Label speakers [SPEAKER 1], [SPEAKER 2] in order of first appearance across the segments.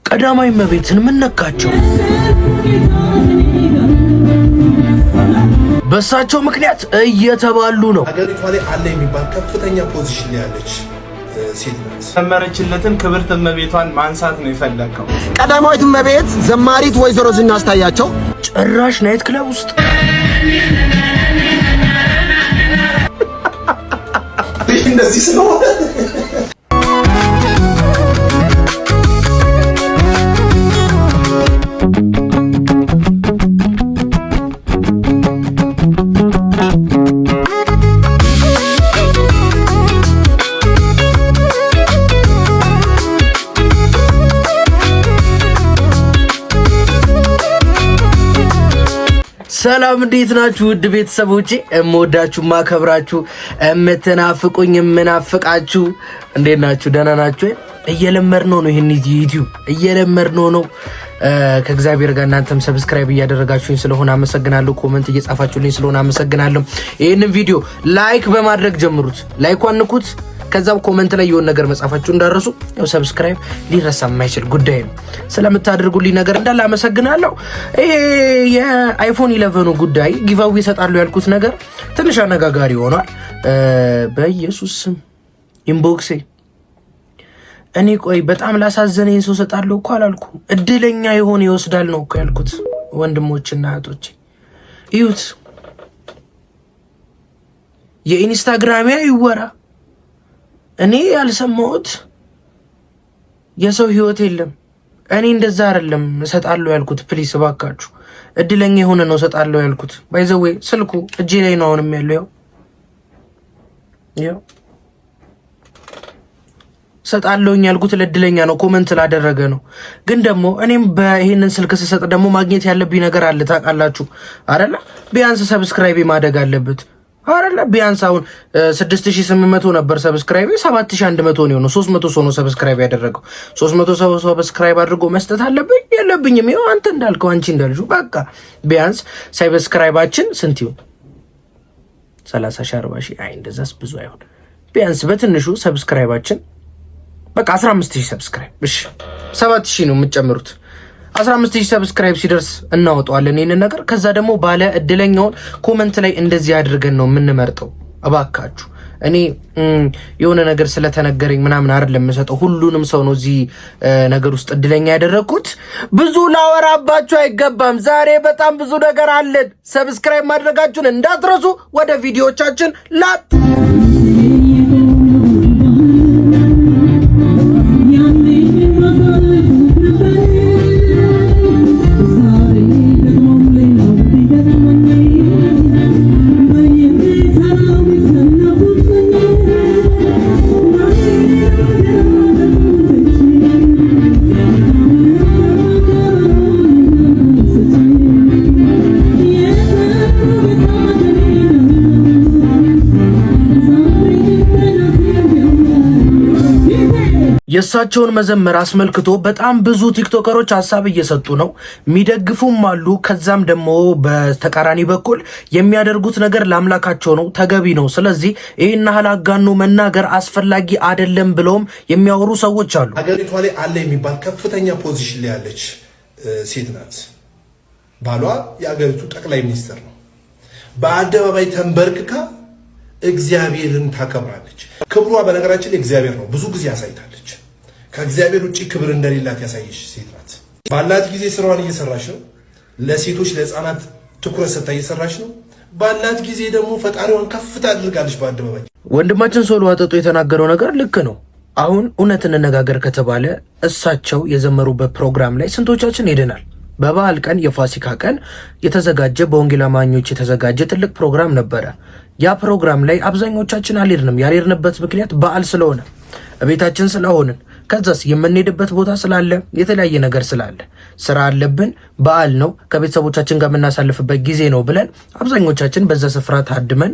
[SPEAKER 1] ቀዳማዊ እመቤትን ምን ነካቸው? በእሳቸው ምክንያት እየተባሉ ነው።
[SPEAKER 2] ሀገሪቷ ላይ አለ የሚባል ከፍተኛ position ላይ ያለች ሴት ናት።
[SPEAKER 3] ዘመረችለትን ክብርት እመቤቷን ማንሳት ነው የፈለግከው።
[SPEAKER 4] ቀዳማዊት እመቤት ዘማሪት ወይዘሮ ዝናሽ ታያቸው
[SPEAKER 1] ጭራሽ night club ውስጥ።
[SPEAKER 2] እንደዚህ ስለሆነ።
[SPEAKER 1] ሰላም፣ እንዴት ናችሁ? ውድ ቤተሰቦቼ፣ እምወዳችሁ፣ ማከብራችሁ፣ እምትናፍቁኝ፣ የምናፍቃችሁ፣ እንዴት ናችሁ? ደህና ናችሁ? እየለመድነው ነው፣ ይህን ዩቲዩብ እየለመድነው ነው ከእግዚአብሔር ጋር። እናንተም subscribe እያደረጋችሁኝ ስለሆነ አመሰግናለሁ። Comment እየጻፋችሁልኝ ስለሆነ አመሰግናለሁ። ይህንን ቪዲዮ like በማድረግ ጀምሩት። Like ኳን ንኩት። ከዛም comment ላይ የሆነ ነገር መጻፋችሁ እንዳትረሱ። ያው subscribe ሊረሳ የማይችል ጉዳይ ነው። ስለምታደርጉልኝ ነገር እንዳለ አመሰግናለሁ። ይሄ የ iPhone 11ኑ ጉዳይ giveaway ይሰጣሉ ያልኩት ነገር ትንሽ አነጋጋሪ ሆኗል። በኢየሱስ ስም inbox ኤ። እኔ ቆይ፣ በጣም ላሳዘነኝ ሰው ሰጣለሁ እኮ አላልኩ። እድለኛ የሆነ ይወስዳል ነው እኮ ያልኩት። ወንድሞችና እህቶቼ፣ እዩት። የኢንስታግራሚያ ይወራ፣ እኔ ያልሰማሁት የሰው ህይወት የለም። እኔ እንደዛ አይደለም እሰጣለሁ ያልኩት። Please እባካችሁ፣ እድለኛ የሆነ ነው እሰጣለሁ ያልኩት። By the way፣ ስልኩ እጄ ላይ ነው አሁንም ያለው። ያው እሰጣለሁኝ ያልኩት ለእድለኛ ነው፣ comment ላደረገ ነው። ግን ደግሞ እኔም በይሄንን ስልክ ስሰጥ ደግሞ ማግኘት ያለብኝ ነገር አለ፣ ታውቃላችሁ አይደለ? ቢያንስ subscribe ማደግ አለበት አይደለ? ቢያንስ አሁን 6800 ነበር subscribe፣ 7100 ነው የሆነው። 300 ሰው ነው subscribe ያደረገው። 300 ሰው subscribe አድርጎ መስጠት አለብኝ የለብኝም? ይኸው አንተ እንዳልከው፣ አንቺ እንዳልሽው፣ በቃ ቢያንስ subscribe ኣችን ስንት ይሁን? 30 ሺህ፣ 40 ሺህ፣ አይ እንደዛስ ብዙ አይሆን። ቢያንስ በትንሹ subscribe ኣችን በቃ 15 ሺህ subscribe፣ እሺ 7 ሺህ ነው የምትጨምሩት። 15 ሺህ subscribe ሲደርስ እናወጣዋለን ይህንን ነገር። ከዛ ደግሞ ባለ እድለኛውን comment ላይ እንደዚህ አድርገን ነው የምንመርጠው። እባካችሁ፣ እኔ የሆነ ነገር ስለተነገረኝ ምናምን አይደለም የምሰጠው። ሁሉንም ሰው ነው እዚህ ነገር ውስጥ እድለኛ ያደረግኩት። ብዙ ላወራባችሁ አይገባም። ዛሬ በጣም ብዙ ነገር አለን። Subscribe ማድረጋችሁን እንዳትረሱ። ወደ ቪዲዮቻችን ላጥ። የእሳቸውን መዘመር አስመልክቶ በጣም ብዙ ቲክቶከሮች ሀሳብ እየሰጡ ነው። የሚደግፉም አሉ። ከዛም ደግሞ በተቃራኒ በኩል የሚያደርጉት ነገር ለአምላካቸው ነው፣ ተገቢ ነው። ስለዚህ ይህን ያህል አጋኖ መናገር አስፈላጊ አይደለም ብለውም የሚያወሩ ሰዎች አሉ።
[SPEAKER 2] ሀገሪቷ ላይ አለ የሚባል ከፍተኛ position ላይ ያለች ሴት ናት። ባሏ የአገሪቱ ጠቅላይ ሚኒስትር ነው። በአደባባይ ተንበርክካ እግዚአብሔርን ታከብራለች። ክብሯ በነገራችን ላይ እግዚአብሔር ነው። ብዙ ጊዜ አሳይታለች። ከእግዚአብሔር ውጭ ክብር እንደሌላት ያሳየች ሴት ናት። ባላት ጊዜ ስራዋን እየሰራች ነው። ለሴቶች፣ ለህፃናት ትኩረት ሰጥታ እየሰራች ነው። ባላት ጊዜ ደግሞ ፈጣሪዋን ከፍ ታደርጋለች በአደባባይ።
[SPEAKER 1] ወንድማችን ሶሎ አጠጡ የተናገረው ነገር ልክ ነው። አሁን እውነት እንነጋገር ከተባለ እሳቸው የዘመሩበት ፕሮግራም ላይ ስንቶቻችን ሄደናል? በበዓል ቀን፣ የፋሲካ ቀን የተዘጋጀ፣ በወንጌል አማኞች የተዘጋጀ ትልቅ ፕሮግራም ነበረ። ያ ፕሮግራም ላይ አብዛኞቻችን አልሄድንም። ያልሄድንበት ምክንያት በዓል ስለሆነ፣ ቤታችን ስለሆንን፣ ከዛስ የምንሄድበት ቦታ ስላለ፣ የተለያየ ነገር ስላለ፣ ስራ አለብን፣ በዓል ነው፣ ከቤተሰቦቻችን ጋር የምናሳልፍበት ጊዜ ነው ብለን አብዛኞቻችን በዛ ስፍራ ታድመን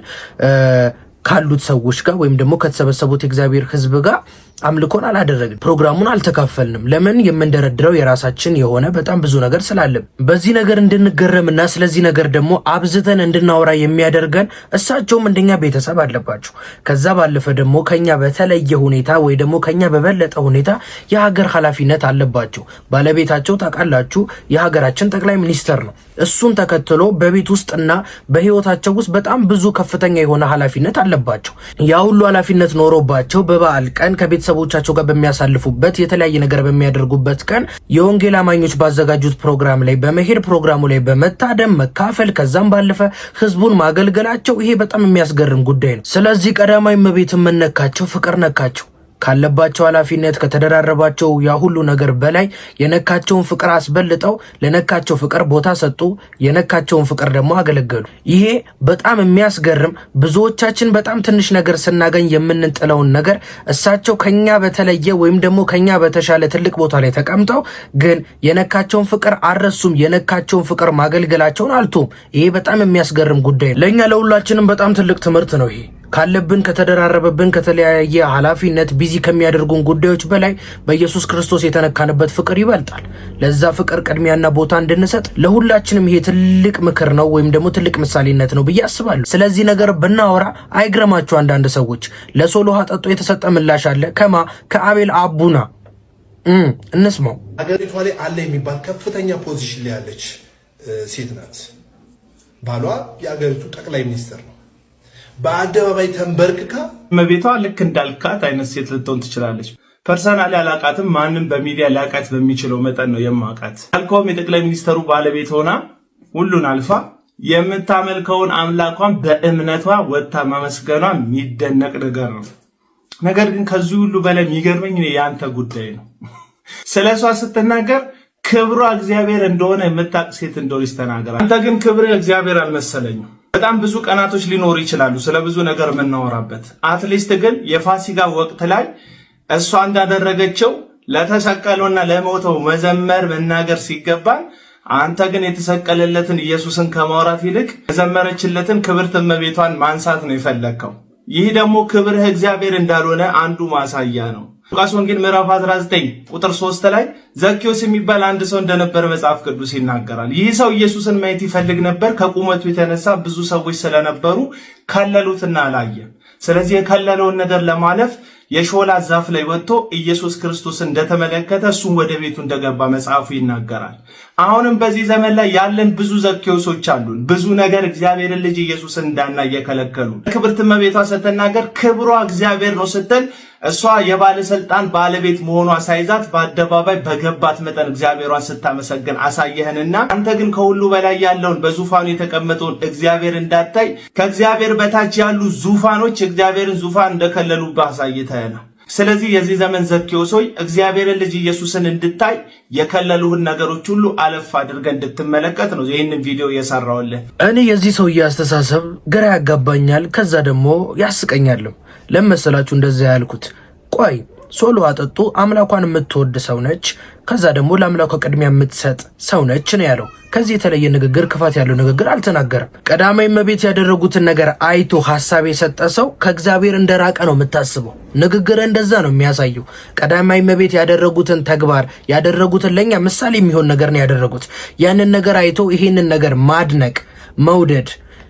[SPEAKER 1] ካሉት ሰዎች ጋር ወይም ደግሞ ከተሰበሰቡት የእግዚአብሔር ሕዝብ ጋር አምልኮን አላደረግን፣ ፕሮግራሙን አልተካፈልንም። ለምን? የምንደረድረው የራሳችን የሆነ በጣም ብዙ ነገር ስላለን በዚህ ነገር እንድንገረምና ስለዚህ ነገር ደግሞ አብዝተን እንድናወራ የሚያደርገን እሳቸውም እንደኛ ቤተሰብ አለባቸው። ከዛ ባለፈ ደግሞ ከኛ በተለየ ሁኔታ ወይ ደግሞ ከኛ በበለጠ ሁኔታ የሀገር ኃላፊነት አለባቸው። ባለቤታቸው ታውቃላችሁ የሀገራችን ጠቅላይ ሚኒስትር ነው። እሱን ተከትሎ በቤት ውስጥና በህይወታቸው ውስጥ በጣም ብዙ ከፍተኛ የሆነ ኃላፊነት አለባቸው። ያ ሁሉ ኃላፊነት ኖሮባቸው በበዓል ቀን ከቤተሰቦቻቸው ጋር በሚያሳልፉበት የተለያየ ነገር በሚያደርጉበት ቀን የወንጌል አማኞች ባዘጋጁት ፕሮግራም ላይ በመሄድ ፕሮግራሙ ላይ በመታደም መካፈል፣ ከዛም ባለፈ ህዝቡን ማገልገላቸው ይሄ በጣም የሚያስገርም ጉዳይ ነው። ስለዚህ ቀዳማዊ እመቤት የምነካቸው ፍቅር ነካቸው። ካለባቸው ኃላፊነት ከተደራረባቸው ያ ሁሉ ነገር በላይ የነካቸውን ፍቅር አስበልጠው ለነካቸው ፍቅር ቦታ ሰጡ። የነካቸውን ፍቅር ደግሞ አገለገሉ። ይሄ በጣም የሚያስገርም፣ ብዙዎቻችን በጣም ትንሽ ነገር ስናገኝ የምንጥለውን ነገር እሳቸው ከኛ በተለየ ወይም ደግሞ ከኛ በተሻለ ትልቅ ቦታ ላይ ተቀምጠው ግን የነካቸውን ፍቅር አልረሱም። የነካቸውን ፍቅር ማገልገላቸውን አልተዉም። ይሄ በጣም የሚያስገርም ጉዳይ ነው። ለእኛ ለሁላችንም በጣም ትልቅ ትምህርት ነው ይሄ። ካለብን፣ ከተደራረበብን ከተለያየ ኃላፊነት busy ከሚያደርጉን ጉዳዮች በላይ በኢየሱስ ክርስቶስ የተነካንበት ፍቅር ይበልጣል። ለዛ ፍቅር ቅድሚያና ቦታ እንድንሰጥ ለሁላችንም ይሄ ትልቅ ምክር ነው ወይም ደግሞ ትልቅ ምሳሌነት ነው ብዬ አስባለሁ። ስለዚህ ነገር ብናወራ አይግረማችሁ። አንዳንድ ሰዎች ለሶሎ ጠጡ የተሰጠ ምላሽ አለ። ከማ ከአቤል አቡና እንስማው።
[SPEAKER 2] ሀገሪቷ ላይ አለ የሚባል ከፍተኛ position ላይ ያለች ሴት ናት። ባሏ የሀገሪቱ ጠቅላይ ሚኒስትር ነው። በአደባባይ ተንበርክካ
[SPEAKER 3] እመቤቷ ልክ እንዳልካት አይነት ሴት ልትሆን ትችላለች። Personally አላቃትም። ማንም በሚዲያ ሊያቃት በሚችለው መጠን ነው የማውቃት። ያልከውም የጠቅላይ ሚኒስተሩ ባለቤት ሆና ሁሉን አልፋ የምታመልከውን አምላኳን በእምነቷ ወጥታ ማመስገኗ የሚደነቅ ነገር ነው። ነገር ግን ከዚህ ሁሉ በላይ የሚገርመኝ የአንተ ጉዳይ ነው። ስለ እሷ ስትናገር ክብሯ እግዚአብሔር እንደሆነ የምታውቅ ሴት እንደሆነች ተናገር። አንተ ግን ክብር እግዚአብሔር አልመሰለኝም። በጣም ብዙ ቀናቶች ሊኖሩ ይችላሉ ስለ ብዙ ነገር የምናወራበት። At least ግን የፋሲካ ወቅት ላይ እሷ እንዳደረገችው ለተሰቀለውና ለሞተው መዘመር መናገር ሲገባን አንተ ግን የተሰቀለለትን ኢየሱስን ከማውራት ይልቅ የዘመረችለትን ክብርት እመቤቷን ማንሳት ነው የፈለግከው። ይህ ደግሞ ክብርህ እግዚአብሔር እንዳልሆነ አንዱ ማሳያ ነው። ሉቃስ ወንጌል ምዕራፍ 19 ቁጥር 3 ላይ ዘኬዎስ የሚባል አንድ ሰው እንደነበረ መጽሐፍ ቅዱስ ይናገራል። ይህ ሰው ኢየሱስን ማየት ይፈልግ ነበር። ከቁመቱ የተነሳ ብዙ ሰዎች ስለነበሩ ከለሉትና አላየም። ስለዚህ የከለለውን ነገር ለማለፍ የሾላ ዛፍ ላይ ወጥቶ ኢየሱስ ክርስቶስን እንደተመለከተ እሱም ወደ ቤቱ እንደገባ መጽሐፉ ይናገራል። አሁንም በዚህ ዘመን ላይ ያለን ብዙ ዘኬዎሶች አሉን። ብዙ ነገር እግዚአብሔርን ልጅ ኢየሱስን እንዳናይ የከለከሉ። ክብርት እመቤቷ ስትናገር ክብሯ እግዚአብሔር ነው ስትል እሷ የባለስልጣን ባለቤት መሆኗ ሳይዛት በአደባባይ በገባት መጠን እግዚአብሔሯን ስታመሰግን አሳየህንና አንተ ግን ከሁሉ በላይ ያለውን በዙፋኑ የተቀመጠውን እግዚአብሔር እንዳታይ ከእግዚአብሔር በታች ያሉ ዙፋኖች እግዚአብሔርን ዙፋን እንደከለሉብህ አሳይተህናል። ስለዚህ የዚህ ዘመን ዘኬዎስ ሆይ እግዚአብሔርን ልጅ ኢየሱስን እንድታይ የከለሉህን ነገሮች ሁሉ አለፍ አድርገህ እንድትመለከት ነው ይህንን ቪዲዮ የሰራሁልህ።
[SPEAKER 1] እኔ የዚህ ሰውዬ አስተሳሰብ ግራ ያጋባኛል፣ ከዛ ደግሞ ያስቀኛልም። ለመሰላችሁ እንደዛ ያልኩት፣ ቆይ ሶሎ አጠጡ አምላኳን የምትወድ ሰው ነች፣ ከዛ ደግሞ ለአምላኳ ቅድሚያ የምትሰጥ ሰው ነች ነው ያለው። ከዚህ የተለየ ንግግር፣ ክፋት ያለው ንግግር አልተናገረም። ቀዳማዊ እመቤት ያደረጉትን ነገር አይቶ ሀሳብ የሰጠ ሰው ከእግዚአብሔር እንደራቀ ነው የምታስበው። ንግግር እንደዛ ነው የሚያሳየው። ቀዳማዊ እመቤት ያደረጉትን ተግባር፣ ያደረጉትን ለእኛ ምሳሌ የሚሆን ነገር ነው ያደረጉት። ያንን ነገር አይቶ ይሄንን ነገር ማድነቅ፣ መውደድ፣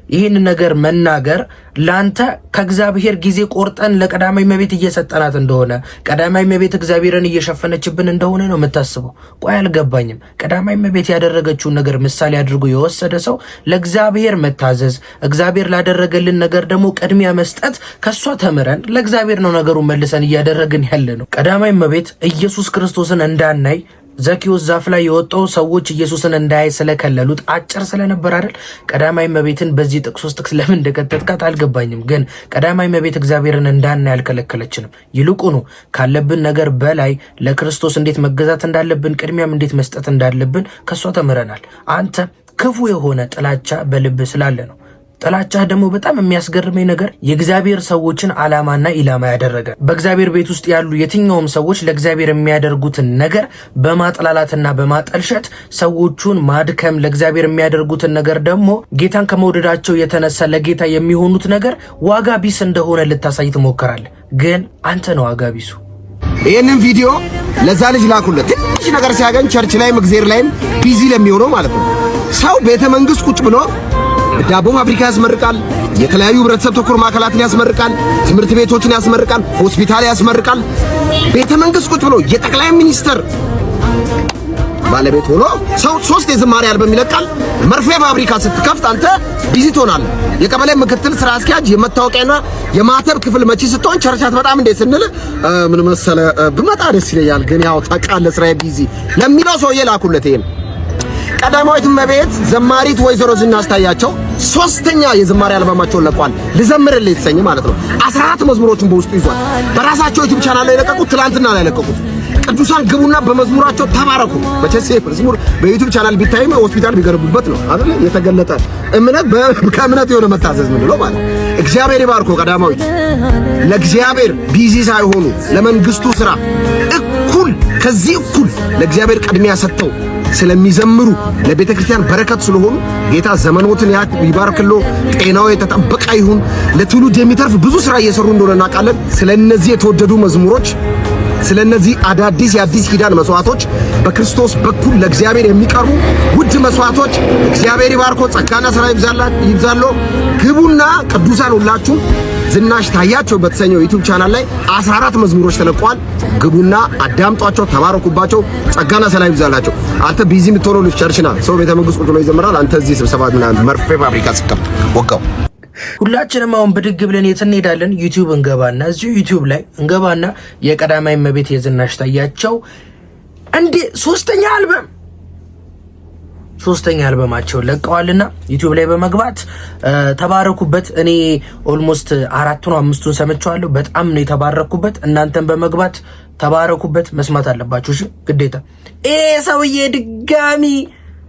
[SPEAKER 1] ይህን ነገር መናገር ለአንተ ከእግዚአብሔር ጊዜ ቆርጠን ለቀዳማዊ እመቤት እየሰጠናት እንደሆነ፣ ቀዳማዊ እመቤት እግዚአብሔርን እየሸፈነችብን እንደሆነ ነው የምታስበው። ቆይ አልገባኝም። ቀዳማዊ እመቤት ያደረገችውን ነገር ምሳሌ አድርጎ የወሰደ ሰው ለእግዚአብሔር መታዘዝ፣ እግዚአብሔር ላደረገልን ነገር ደግሞ ቅድሚያ መስጠት ከእሷ ተምረን ለእግዚአብሔር ነው ነገሩን መልሰን እያደረግን ያለ ነው። ቀዳማዊ እመቤት ኢየሱስ ክርስቶስን እንዳናይ ዘኪዎስ ዛፍ ላይ የወጣው ሰዎች ኢየሱስን እንዳያይ ስለከለሉት አጭር ስለነበር አይደል? ቀዳማዊ እመቤትን በዚህ ጥቅስ ውስጥ ለምን እንደከተትካት አልገባኝም። ግን ቀዳማዊ እመቤት እግዚአብሔርን እንዳናይ አልከለከለችንም። ይልቁኑ ካለብን ነገር በላይ ለክርስቶስ እንዴት መገዛት እንዳለብን፣ ቅድሚያም እንዴት መስጠት እንዳለብን ከእሷ ተምረናል። አንተ ክፉ የሆነ ጥላቻ በልብ ስላለ ነው። ጥላቻህ ደግሞ በጣም የሚያስገርመኝ ነገር የእግዚአብሔር ሰዎችን ዓላማና ኢላማ ያደረገ፣ በእግዚአብሔር ቤት ውስጥ ያሉ የትኛውም ሰዎች ለእግዚአብሔር የሚያደርጉትን ነገር በማጥላላትና በማጠልሸት ሰዎቹን ማድከም፣ ለእግዚአብሔር የሚያደርጉትን ነገር ደግሞ ጌታን ከመውደዳቸው የተነሳ ለጌታ የሚሆኑት ነገር ዋጋ ቢስ እንደሆነ ልታሳይ ትሞክራለህ። ግን አንተ ነው ዋጋ ቢሱ።
[SPEAKER 4] ይህንን ቪዲዮ ለዛ ልጅ ላኩለት። ትንሽ ነገር ሲያገኝ church ላይም እግዜር ላይም busy ለሚሆነው ማለት ነው። ሰው ቤተ መንግስት ቁጭ ብሎ ዳቦ ፋብሪካ ያስመርቃል፣ የተለያዩ ህብረተሰብ ተኮር ማዕከላትን ያስመርቃል፣ ትምህርት ቤቶችን ያስመርቃል፣ ሆስፒታል ያስመርቃል። ቤተ መንግስት ቁጭ ብሎ የጠቅላይ ሚኒስትር ባለቤት ሆኖ ሰው ሶስት የዝማሬ አልበም ይለቃል። መርፌ ፋብሪካ ስትከፍት አንተ busy ትሆናለህ። የቀበሌ ምክትል ስራ አስኪያጅ የመታወቂያና የማተብ ክፍል መቺ ስትሆን church አትመጣም እንዴ ስንል ምን መሰለ ብመጣ ደስ ይለኛል፣ ግን ያው ታውቃለህ ስራዬ busy ለሚለው ሰውዬ ላኩለት። ይሄን ቀዳማዊት እመቤት ዘማሪት ወይዘሮ ዝናሽ ታያቸው ሶስተኛ የዝማሬ አልበማቸውን ለቋል። ልዘምርልህ የተሰኘ ማለት ነው። 14 መዝሙሮችን በውስጡ ይዟል። በራሳቸው ዩቲዩብ ቻናል ላይ ለቀቁት። ትላንትና ላይ ለቀቁት። ቅዱሳን ግቡና በመዝሙራቸው ተባረኩ። መቼስ ይሄ መዝሙር በዩቲዩብ ቻናል ቢታይም ሆስፒታል ቢገነቡበት ነው አይደል? የተገለጠ እምነት ከእምነት የሆነ መታዘዝ ምንለው ማለት እግዚአብሔር ይባርኮ። ቀዳማዊት ለእግዚአብሔር busy ሳይሆኑ ለመንግስቱ ስራ እኩል ከዚህ እኩል ለእግዚአብሔር ቅድሚያ ሰጥተው ስለሚዘምሩ ለቤተ ክርስቲያን በረከት ስለሆኑ ጌታ ዘመኖትን ይባርክሎ፣ ጤናው የተጠበቀ ይሁን። ለትውልድ የሚተርፍ ብዙ ስራ እየሰሩ እንደሆነ እናውቃለን። ስለነዚህ የተወደዱ መዝሙሮች፣ ስለነዚህ አዳዲስ የአዲስ ኪዳን መስዋዕቶች፣ በክርስቶስ በኩል ለእግዚአብሔር የሚቀርቡ ውድ መስዋዕቶች እግዚአብሔር ይባርኮ፣ ጸጋና ስራ ይብዛሎ። ግቡና ቅዱሳን ሁላችሁ ዝናሽ ታያቸው በተሰኘው ዩቲዩብ ቻናል ላይ 14 መዝሙሮች ተለቀዋል። ግቡና አዳምጧቸው፣ ተባረኩባቸው። ጸጋና ሰላም ይብዛላቸው። አንተ busy የምትሆነው ልጅ church ና ሰው ቤተ መንግስት ቁጭ ብሎ ይዘምራል። አንተ እዚህ ስብሰባ ምናምን መርፌ ፋብሪካ ስትከፍት ወጋው።
[SPEAKER 1] ሁላችንም አሁን ብድግ ብለን የት እንሄዳለን? ዩቲዩብ እንገባና እዚሁ ዩቲዩብ ላይ እንገባና የቀዳማዊ እመቤት የዝናሽ ታያቸው እንዴ ሶስተኛ አልበማቸውን ለቀዋልና ዩቲዩብ ላይ በመግባት ተባረኩበት። እኔ almost አራቱን አምስቱን ሰምቼዋለሁ። በጣም ነው የተባረኩበት። እናንተን በመግባት ተባረኩበት። መስማት አለባችሁ። እሺ ግዴታ። ይሄ ሰውዬ ድጋሚ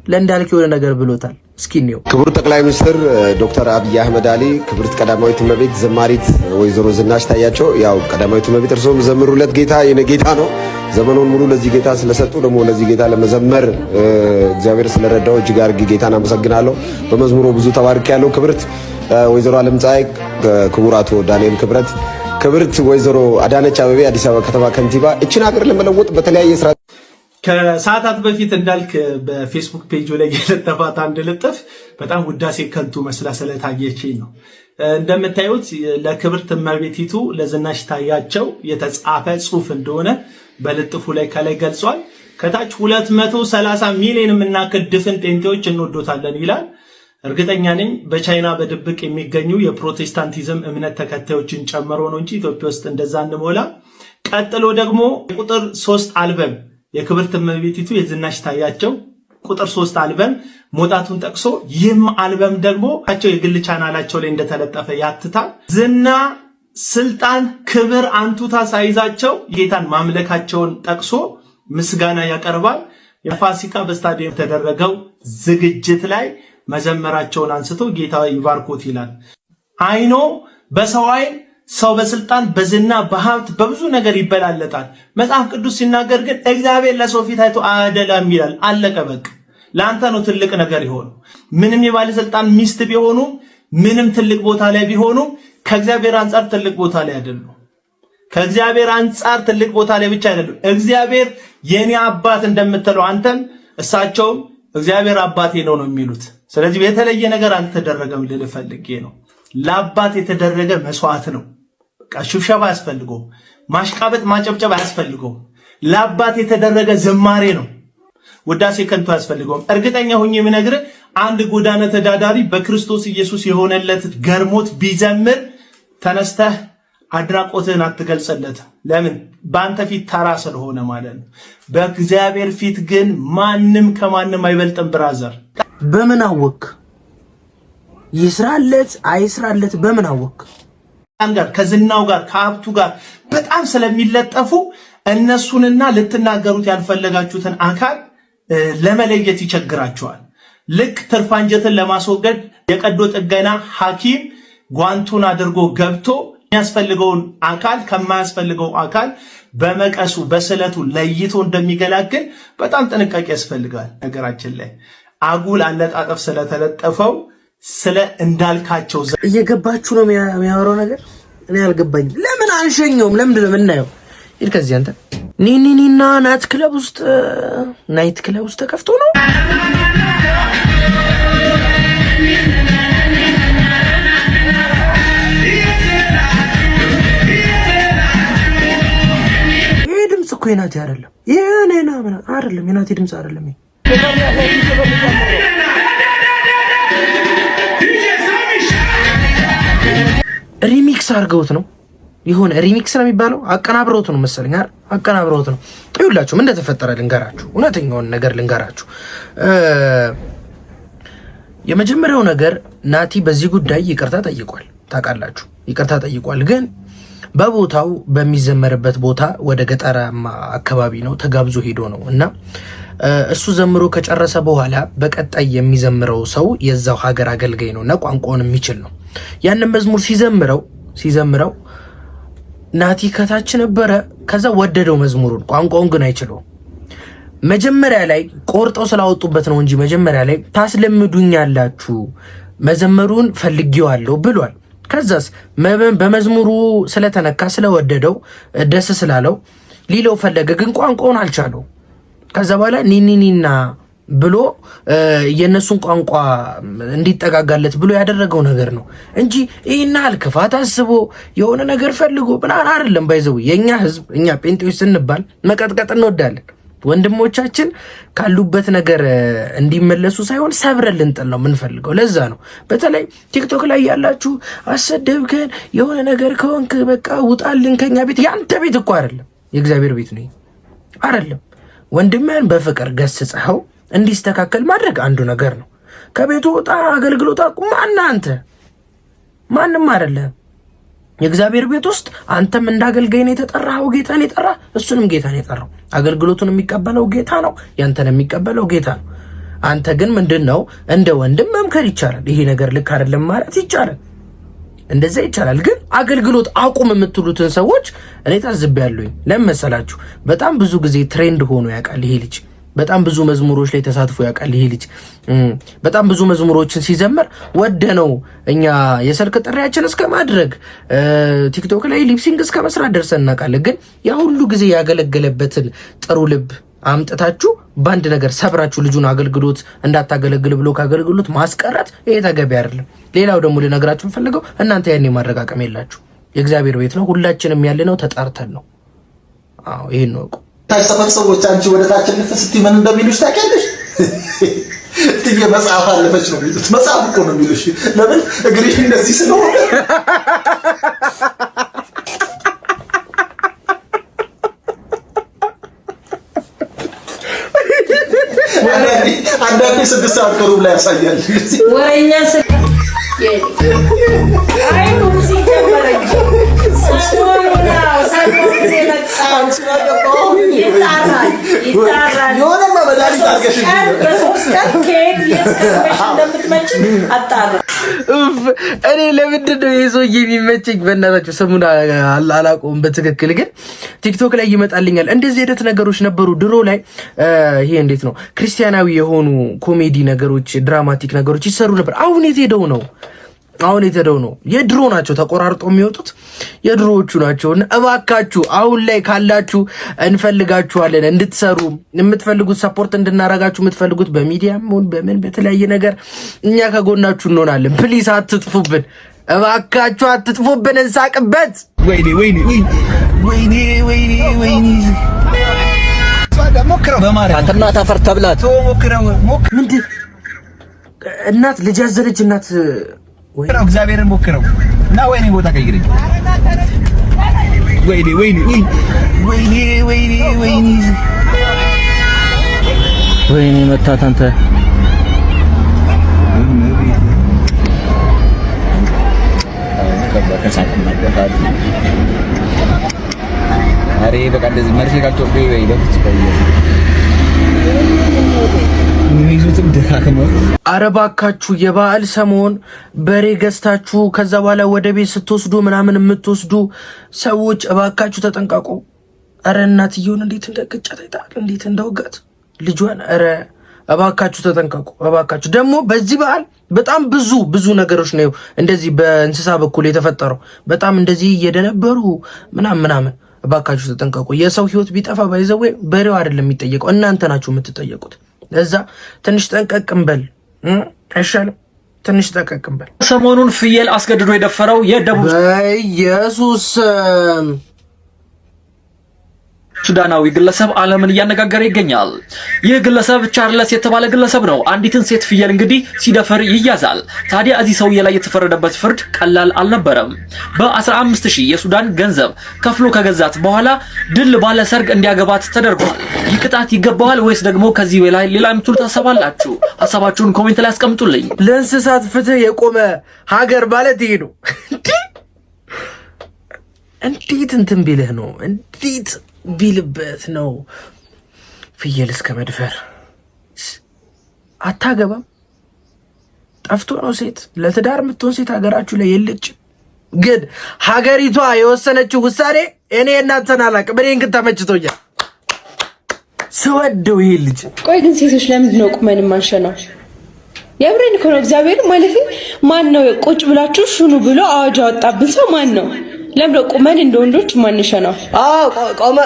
[SPEAKER 1] ለእንዳልክ የሆነ ነገር ብሎታል። እስኪ እንየው።
[SPEAKER 4] ክቡር ጠቅላይ ሚኒስትር ዶክተር አብይ አህመድ አሊ፣ ክብርት ቀዳማዊት እመቤት ዘማሪት ወይዘሮ ዝናሽ ታያቸው። ያው ቀዳማዊት እመቤት እርስዎም ዘምሩለት ጌታ የኔ ጌታ ነው። ዘመኑን ሙሉ ለዚህ ጌታ ስለሰጡ ደግሞ ለዚህ ጌታ ለመዘመር እግዚአብሔር ስለረዳው እጅግ አድርጌ ጌታን አመሰግናለሁ። በመዝሙሩ ብዙ ተባርኬያለሁ። ክብርት ወይዘሮ ዓለም ፀሐይ፣ ክቡር አቶ ዳንኤል ክብረት፣ ክብርት ወይዘሮ አዳነች አቤቤ አዲስ አበባ ከተማ ከንቲባ እችን ሀገር ለመለወጥ በተለያየ ስራ
[SPEAKER 3] ከሰዓታት በፊት እንዳልክ በፌስቡክ ፔጁ ላይ የለጠፋት አንድ ልጥፍ በጣም ውዳሴ ከንቱ መስላ ስለታየችኝ ነው። እንደምታዩት ለክብርት እመቤቲቱ ለዝናሽ ታያቸው የተጻፈ ጽሁፍ እንደሆነ በልጥፉ ላይ ከላይ ገልጿል። ከታች 230 ሚሊዮን የምናክል ድፍን ጤንጤዎች እንወዶታለን ይላል። እርግጠኛ ነኝ በቻይና በድብቅ የሚገኙ የፕሮቴስታንቲዝም እምነት ተከታዮችን ጨምሮ ነው እንጂ ኢትዮጵያ ውስጥ እንደዛ እንሞላ። ቀጥሎ ደግሞ ቁጥር 3 አልበም የክብርት እመቤቲቱ የዝናሽ ታያቸው ቁጥር 3 አልበም መውጣቱን ጠቅሶ ይህም አልበም ደግሞ ቸው የግል ቻናላቸው ላይ እንደተለጠፈ ያትታል። ዝና፣ ስልጣን፣ ክብር፣ አንቱታ ሳይዛቸው ጌታን ማምለካቸውን ጠቅሶ ምስጋና ያቀርባል። የፋሲካ በስታዲየም የተደረገው ዝግጅት ላይ መዘመራቸውን አንስቶ ጌታ ይባርኮት ይላል። አይኖ በሰው አይን ሰው በስልጣን በዝና በሀብት በብዙ ነገር ይበላለጣል። መጽሐፍ ቅዱስ ሲናገር ግን እግዚአብሔር ለሰው ፊት አይቶ አያደላም ይላል። አለቀ በቃ። ለአንተ ነው ትልቅ ነገር ይሆኑ። ምንም የባለስልጣን ሚስት ቢሆኑ፣ ምንም ትልቅ ቦታ ላይ ቢሆኑ ከእግዚአብሔር አንጻር ትልቅ ቦታ ላይ አይደሉም። ከእግዚአብሔር አንጻር ትልቅ ቦታ ላይ ብቻ አይደሉም። እግዚአብሔር የኔ አባት እንደምትለው አንተም እሳቸውም እግዚአብሔር አባቴ ነው ነው የሚሉት። ስለዚህ የተለየ ነገር አልተደረገም ልል ፈልጌ ነው። ለአባት የተደረገ መስዋዕት ነው። በቃ ሽብሸባ አያስፈልገውም። ማሽቃበጥ ማጨብጨብ አያስፈልገውም። ለአባት የተደረገ ዝማሬ ነው። ውዳሴ ከንቱ አያስፈልገውም። እርግጠኛ ሆኜ የምነግርህ አንድ ጎዳና ተዳዳሪ በክርስቶስ ኢየሱስ የሆነለት ገርሞት ቢዘምር ተነስተህ አድናቆትህን አትገልጽለት። ለምን? በአንተ ፊት ተራ ስለሆነ ማለት ነው። በእግዚአብሔር ፊት ግን ማንም ከማንም አይበልጥም። brother
[SPEAKER 1] በምን አወክ? ይስራለት አይስራለት በምን አወክ?
[SPEAKER 3] ጋር ከዝናው ጋር ከሀብቱ ጋር በጣም ስለሚለጠፉ እነሱንና ልትናገሩት ያልፈለጋችሁትን አካል ለመለየት ይቸግራቸዋል። ልክ ትርፍ አንጀትን ለማስወገድ የቀዶ ጥገና ሐኪም ጓንቱን አድርጎ ገብቶ የሚያስፈልገውን አካል ከማያስፈልገው አካል በመቀሱ በስለቱ ለይቶ እንደሚገላግል በጣም ጥንቃቄ ያስፈልጋል። ነገራችን ላይ አጉል አለጣጠፍ ስለተለጠፈው ስለ እንዳልካቸው
[SPEAKER 1] እየገባችሁ ነው የሚያወራው ነገር እኔ አልገባኝም። ለምን አንሸኘውም? ለምንድን ነው የምናየው? ሂድ ከዚህ አንተ። ኒኒኒና night club ውስጥ፣ night club ውስጥ ተከፍቶ ነው። ይሄ ድምፅ እኮ የናቲ አይደለም። ይሄ አይደለም፣ የናቲ ድምፅ አይደለም። Remix አድርገውት ነው፣ የሆነ remix ነው የሚባለው፣ አቀናብረውት ነው መሰለኝ አይደል? አቀናብረውት ነው። ይኸውላችሁ ምን እንደተፈጠረ ልንገራችሁ፣ እውነተኛውን ነገር ልንገራችሁ። የመጀመሪያው ነገር ናቲ በዚህ ጉዳይ ይቅርታ ጠይቋል። ታውቃላችሁ፣ ይቅርታ ጠይቋል። ግን በቦታው በሚዘመርበት ቦታ ወደ ገጠራማ አካባቢ ነው ተጋብዞ ሄዶ ነው እና እሱ ዘምሮ ከጨረሰ በኋላ በቀጣይ የሚዘምረው ሰው የዛው ሀገር አገልጋይ ነው እና ቋንቋውን የሚችል ነው። ያንን መዝሙር ሲዘምረው ናቲ ከታች ነበረ። ከዛ ወደደው መዝሙሩን፣ ቋንቋውን ግን አይችለውም። መጀመሪያ ላይ ቆርጠው ስላወጡበት ነው እንጂ መጀመሪያ ላይ ታስለምዱኛላችሁ፣ መዘመሩን ፈልጌዋለሁ ብሏል። ከዛስ በመዝሙሩ ስለተነካ፣ ስለወደደው፣ ደስ ስላለው ሊለው ፈለገ፣ ግን ቋንቋውን አልቻለው። ከዛ በኋላ ኒኒኒና ብሎ የእነሱን ቋንቋ እንዲጠጋጋለት ብሎ ያደረገው ነገር ነው እንጂ ይህን ያህል ክፋት አስቦ የሆነ ነገር ፈልጎ ምናምን አይደለም። By the way የእኛ ህዝብ፣ እኛ ጴንጤዎች ስንባል መቀጥቀጥ እንወዳለን። ወንድሞቻችን ካሉበት ነገር እንዲመለሱ ሳይሆን ሰብረን ልንጥል ነው የምንፈልገው። ለዛ ነው በተለይ ቲክቶክ ላይ ያላችሁ አሰደብከን፣ የሆነ ነገር ከሆንክ በቃ ውጣልን ከኛ ቤት። ያንተ ቤት እኮ አይደለም፣ የእግዚአብሔር ቤት ነው አይደለም። ወንድምህን በፍቅር ገስጸኸው እንዲስተካከል ማድረግ አንዱ ነገር ነው። ከቤቱ ወጣ፣ አገልግሎት አቁም። ማነህ አንተ? ማንም አይደለም። የእግዚአብሔር ቤት ውስጥ አንተም እንደ አገልጋይ ነው የተጠራኸው። ጌታን የጠራ እሱንም ጌታን የጠራው፣ አገልግሎቱን የሚቀበለው ጌታ ነው። ያንተን የሚቀበለው ጌታ ነው። አንተ ግን ምንድን ነው፣ እንደ ወንድም መምከር ይቻላል። ይሄ ነገር ልክ አይደለም ማለት ይቻላል። እንደዛ ይቻላል። ግን አገልግሎት አቁም የምትሉትን ሰዎች እኔ ታዝቤያለሁኝ። ለምን መሰላችሁ? በጣም ብዙ ጊዜ trend ሆኖ ያውቃል ይሄ ልጅ። በጣም ብዙ መዝሙሮች ላይ ተሳትፎ ያውቃል ይሄ ልጅ። በጣም ብዙ መዝሙሮችን ሲዘምር ወደ ነው እኛ የስልክ ጥሪያችን እስከ ማድረግ፣ ቲክቶክ ላይ lip sync እስከ መስራት ደርሰን እናውቃለን። ግን ያ ሁሉ ጊዜ ያገለገለበትን ጥሩ ልብ አምጥታችሁ በአንድ ነገር ሰብራችሁ ልጁን አገልግሎት እንዳታገለግል ብሎ ከአገልግሎት ማስቀረት ይሄ ተገቢ አይደለም። ሌላው ደግሞ ልነግራችሁ የምፈልገው እናንተ ያን የማድረግ አቅም የላችሁ። የእግዚአብሔር ቤት ነው፣ ሁላችንም ያለነው ተጠርተን ነው። አዎ ይሄን ነው።
[SPEAKER 5] ታች ሰፈር ሰዎች አንቺ ወደ ታች ልፍ ስትይ ምን እንደሚሉሽ ታውቂያለሽ? ትዬ መጽሐፍ አለፈች ነው የሚሉት። መጽሐፍ እኮ ነው የሚሉሽ። ለምን እግርሽ እንደዚህ ስለሆነ። አንዳንዴ 5:45 ላይ ያሳያል።
[SPEAKER 6] ወሬኛ
[SPEAKER 5] የሆነማ መድኃኒት አድርገሽ
[SPEAKER 1] እኔ ለምንድን ነው ይሄ ሰውዬ የሚመቸኝ? በእናታችሁ ስሙን አላውቀውም በትክክል ግን ቲክቶክ ላይ ይመጣልኛል። እንደዚህ አይነት ነገሮች ነበሩ ድሮ ላይ። ይሄ እንዴት ነው፣ ክርስቲያናዊ የሆኑ ኮሜዲ ነገሮች፣ dramatic ነገሮች ይሰሩ ነበር። አሁን የት ሄደው ነው? አሁን የት ሄደው ነው? የድሮ ናቸው ተቆራርጦ የሚወጡት፣ የድሮዎቹ ናቸው። እና እባካችሁ አሁን ላይ ካላችሁ እንፈልጋችኋለን፣ እንድትሰሩ የምትፈልጉት፣ support እንድናረጋችሁ የምትፈልጉት በሚዲያም ሆን በምን በተለያየ ነገር እኛ ከጎናችሁ እንሆናለን። Please አትጥፉብን፣ እባካችሁ አትጥፉብን፣ እንሳቅበት።
[SPEAKER 5] ወይኔ ወይኔ ወይኔ ወይኔ ወይኔ ሞክረው በማርያም
[SPEAKER 7] አንተ እናት አፈር ተብላት።
[SPEAKER 5] ሞክረው
[SPEAKER 1] ምንድን እናት ልጅ ያዘለች እናት
[SPEAKER 5] ሞክረው እግዚአብሔርን ሞክረው እና ወይኔ ቦታ ቀይረኝ። ወይኔ ወይኔ ወይኔ ወይኔ ወይኔ
[SPEAKER 7] ወይኔ መታት አንተ። አሬ በቃ እንደዚህ መርፌ ካልተወጋኝ ወይ በፍፁም
[SPEAKER 5] የሚይዙትም ደካክመው።
[SPEAKER 1] አረ እባካችሁ የበዓል ሰሞን በሬ ገዝታችሁ ከዛ በኋላ ወደ ቤት ስትወስዱ ምናምን የምትወስዱ ሰዎች እባካችሁ ተጠንቀቁ። አረ እናትየውን እንዴት እንደገጫት አይተሃል? እንዴት እንደወጋት ልጇን። አረ እባካችሁ ተጠንቀቁ። እባካችሁ ደግሞ በዚህ በዓል በጣም ብዙ ብዙ ነገሮች ነው እንደዚህ በእንስሳ በኩል የተፈጠረው። በጣም እንደዚህ እየደነበሩ ምናምን ምናምን። እባካችሁ ተጠንቀቁ። የሰው ህይወት ቢጠፋ by the way በሬው አይደለም የሚጠየቀው፣ እናንተ ናችሁ የምትጠየቁት። እዛ ትንሽ ጠንቀቅ እንበል አይሻልም? ትንሽ ጠንቀቅ እንበል።
[SPEAKER 6] ሰሞኑን ፍየል አስገድዶ የደፈረው የደቡብ
[SPEAKER 1] በኢየሱስ
[SPEAKER 6] ሱዳናዊ ግለሰብ ዓለምን እያነጋገረ ይገኛል። ይህ ግለሰብ ቻርለስ የተባለ ግለሰብ ነው። አንዲትን ሴት ፍየል እንግዲህ ሲደፈር ይያዛል። ታዲያ እዚህ ሰውዬ ላይ የተፈረደበት ፍርድ ቀላል አልነበረም። በ15,000 የሱዳን ገንዘብ ከፍሎ ከገዛት በኋላ ድል ባለ ሰርግ እንዲያገባት ተደርጓል። ይህ ቅጣት ይገባዋል ወይስ ደግሞ ከዚህ በላይ ሌላ የምትሉት ሀሳብ አላችሁ? ሀሳባችሁን comment ላይ አስቀምጡልኝ።
[SPEAKER 1] ለእንስሳት ፍትህ የቆመ ሀገር ማለት ይሄ ነው። እንዴት እንትን ቢልህ ነው? እንዴት ቢልበት ነው ፍየል እስከ መድፈር? አታገባም? ጠፍቶ ነው ሴት ለትዳር የምትሆን ሴት ሀገራችሁ ላይ የለችም። ግን ሀገሪቷ የወሰነችው ውሳኔ እኔ እናንተን አላውቅም። እኔን ግን ተመችቶኛል። ስወደው ይሄ ልጅ።
[SPEAKER 8] ቆይ ግን ሴቶች ለምንድን ነው ቁመን የማንሸናው? የምሬን እኮ ነው። እግዚአብሔር ማለት ማን ነው ቁጭ ብላችሁ ሽኑ ብሎ አዋጅ ያወጣብን ሰው ማን ነው? ለምን ቁመን እንደ ወንዶች ማንሸናው?
[SPEAKER 9] አዎ፣ ቆመ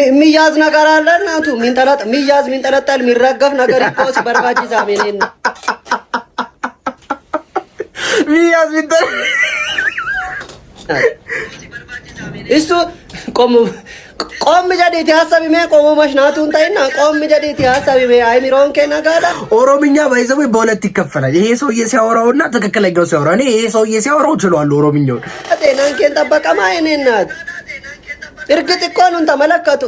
[SPEAKER 9] የሚያዝ ነገር አለ እናቱ የሚንጠለጥ የሚያዝ የሚንጠለጠል የሚረገፍ ነገር እኮ ሲበርባጂ ዛሜኔን
[SPEAKER 1] የሚያዝ የሚንጠለጠል
[SPEAKER 9] እሱ ቆም ቆም jedheeti hasabi mee ቆሞ መሽናቱን ታይና ቆም jedheeti hasabi mee አይሚሮን ኬና ጋዳ
[SPEAKER 1] ኦሮምኛ by the way በሁለት ይከፈላል። ይሄ ሰውዬ ሲያወራውና ትክክለኛው ሲያወራ። እኔ ይሄ ሰውዬ ሲያወራው እችላለሁ ኦሮምኛውን።
[SPEAKER 9] ጤናን ኬን ጠበቀማ የኔ እናት እርግጥ እኮ ኑን ተመለከቱ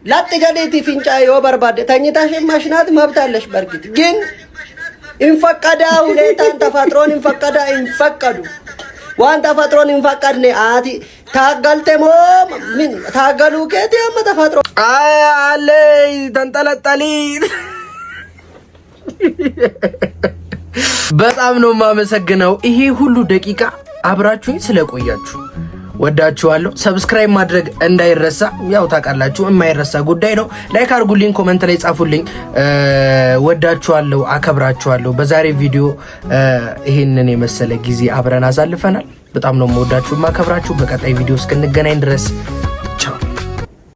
[SPEAKER 9] ላጥ jedheeti ፊንጫ yoo barbaadde ተኝታሽ መሽናት መብት አለሽ። በእርግጥ ግን እንፈቀዳ ሁኔታን ተፈጥሮን እንፈቀዳ እንፈቀዱ waan ተፈጥሮን እንፈቀድne አቲ ታገልቴ ሞ ምን ታገሉ ኬቲ አመ ተፈጥሮ
[SPEAKER 1] አለ ተንጠለጠሊ። በጣም ነው የማመሰግነው ይሄ ሁሉ ደቂቃ አብራችሁኝ ስለቆያችሁ ወዳችኋለሁ። Subscribe ማድረግ እንዳይረሳ፣ ያው ታውቃላችሁ የማይረሳ ጉዳይ ነው። Like አድርጉልኝ፣ comment ላይ ጻፉልኝ። ወዳችኋለሁ፣ አከብራችኋለሁ። በዛሬ ቪዲዮ ይሄንን የመሰለ ጊዜ አብረን አሳልፈናል። በጣም ነው የምወዳችሁ የማከብራችሁ። በቀጣይ ቪዲዮ እስክንገናኝ ድረስ ቻው።